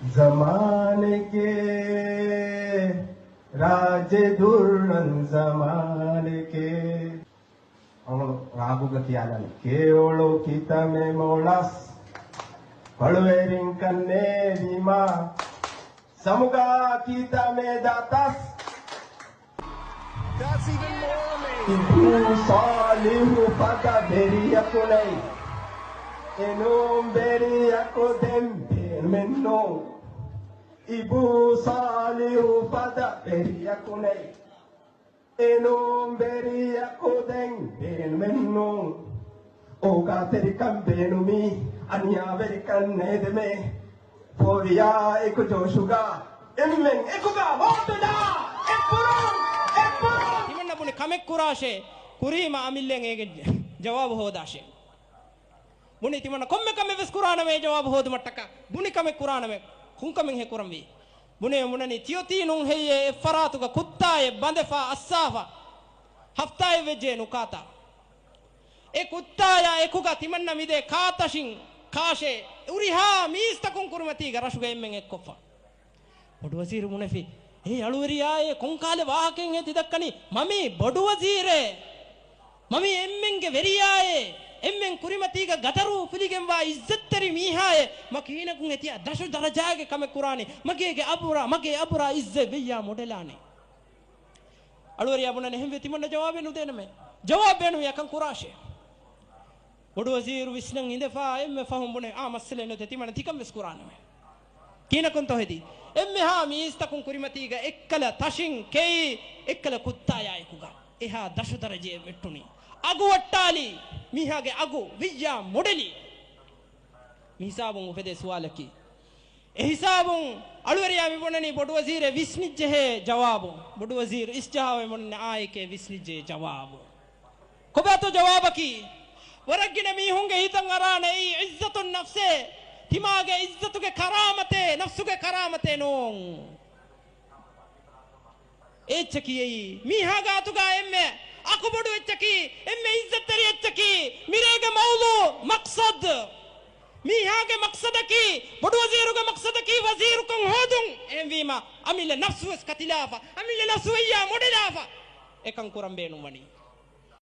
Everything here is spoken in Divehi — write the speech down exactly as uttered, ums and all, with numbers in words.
ޒަމާނެކޭ، ރާއްޖެ ދުއްރަން ޒަމާނެކޭ. އަޅުގަނޑު ރާގުގަ ކިޔާލަނީ. ކެޔޮޅު ކިތަމެ މޮޅަސް، ކޮޅުވެރިން ކަންނޭ ވީމާ، ސަމުގާ ކިތަމެ ދަތަސް. އިބޫ ސާލިހު ފަދަ ވެރިޔަކު ނެތް. އެނޫން ވެރިޔަކު ދެން ބޭނުމެއްނޫން. އިބޫ ސާލިހު ފަދަ ވެރިޔަކު ނެތް. އެނޫން ވެރިޔަކު ދެން ބޭނުމެއްނޫން. އޯގާތެރިކަން ބޭނުމީ އަނިޔާވެރިކަން ނޭދެމޭ. ފޯރިޔާ އެކު ޖޯޝުގަ އެންމެން އެކުގަ ވޯޓުލާ. އެއްބުރުން، އެއްބުރުން. ތިމަންނަ ބުނި ކަމެއް ކުރާށޭ، ކުރީމަ އަމިއްލައިން އޭގެ ޖަވާބު ހޯދާށޭ. ބުނި ތިމަންނަ ކޮންމެ ކަމެއް ވެސް ކުރާނަމޭ ޖަވާބު ހޯދުމަށްޓަކާ. ބުނި ކަމެއް ކުރާނަމޭ. ކޮންކަމެއްހޭ ކުރަންވީ؟ ބުނި ބުނަނީ ތިއޮތީ ނޫން ހެއްޔޭ އެއްފަރާތުގަ ކުއްތާއެއް ބަނދެފާ އައްސާފަ. ހަފްތާއެއް ވެއްޖެ ނުކާތާ. އެ ކުއްތާޔާ އެކުގަ ތިމަންނަ މިދޭ ކާތަށިން ކާށޭ އުރިހާ މީސްތަކުން ކުރިމަތީގަ ރަށުގަ އެންމެން އެއްކޮށްފަ. ބޮޑުވަޒީރު ބުނެފި، އޭ އަޅުވެރިޔާއޭ، ކޮންކާލެ ވާހަކައެއްހޭ ތިދައްކަނީ؟ މަ މީ ބޮޑުވަޒީރޭ. މަ މީ އެންމެންގެ ވެރިޔާއޭ. އެންމެން ކުރިމަތީގަ ގަދަރު ފުލިގެންވާ އިއްޒަތްތެރި މީހާއޭ. މަ ކީނަކުން އެތިޔަ ދަށު ދަރަޖާގެ ކަމެއް ކުރާނީ. މަގޭގެ އަބުރާ، މަގޭ އަބުރާ އިއްޒަތް ވެއްޔާ މޮޑެލާނީ. އަޅުވެރިޔާ ބުނަން އެހެންވެ ތިމަންނަ ޖަވާބެއް ނުދޭނަމޭ. ޖަވާބެއް ނުވިޔާ ކަން ކުރާށޭ. ބޮޑުވަޒީރު ވިސްނަން އިނދެފާ އެންމެ ފަހުން ބުނެ، އާ މައްސަލައެއް ނުވަތަ ތިމަންނަ ތިކަން ވެސް ކުރާނަމޭ. ކީނަކުންތޯ ހެދީ؟ އެންމެހާ މީސްތަކުން ކުރިމަތީގަ އެއްކަލަ ތަށިން ކެއި، އެއްކަލަ ކުއްތާޔާ އެކުގަ އެހާ ދަށު ދަރަޖައެއް ވެއްޓުނީ. އަގު ވައްޓާލީ، މީހާގެ އަގު ވިއްޔާ މޮޑެލީ. މި ހިސާބުން އުފެދޭ ސުވާލަކީ، އެ ހިސާބުން އަޅުވެރިޔާ މި ބުނަނީ ބޮޑުވަޒީރެއް ވިސްނިއްޖެހޭ ޖަވާބު. ބޮޑުވަޒީރު އިސްޖަހާ މި ބުނަނީ އާއެކޭ ވިސްނިއްޖެ ޖަވާބު. ކޮބާތޯ ޖަވާބަކީ؟ ވަރަށް ގިނަ މީހުންގެ ހިތަށް އަރާނެ އެއީ އިއްޒަތުން ނަފްސޭ. ތިމާގެ އިއްޒަތުގެ ކަރާމަތޭ، ނަފްސުގެ ކަރާމަތޭ ނޫން. އެއްޗަކީ އެއީ، މީހާ ގާތުގަ އެންމެ އަކުބޮޑު އެއްޗަކީ، އެންމެ އިއްޒަތްތެރި އެއްޗަކީ، މިރޭގެ މައުލޫ މަޤްޞަދު. މީހާގެ މަޤްޞަދަކީ، ބޮޑުވަޒީރުގެ މަޤްޞަދަކީ ވަޒީރުކަން ހޯދުން. އެހެންވީމަ، އަމިއްލަ ނަފްސުވެސް ކަތިލާފަ، އަމިއްލަ ނަފްސު ވެއްޔާ މޮޑެލާފަ. އެކަން ކުރަން ބޭނުންވަނީ.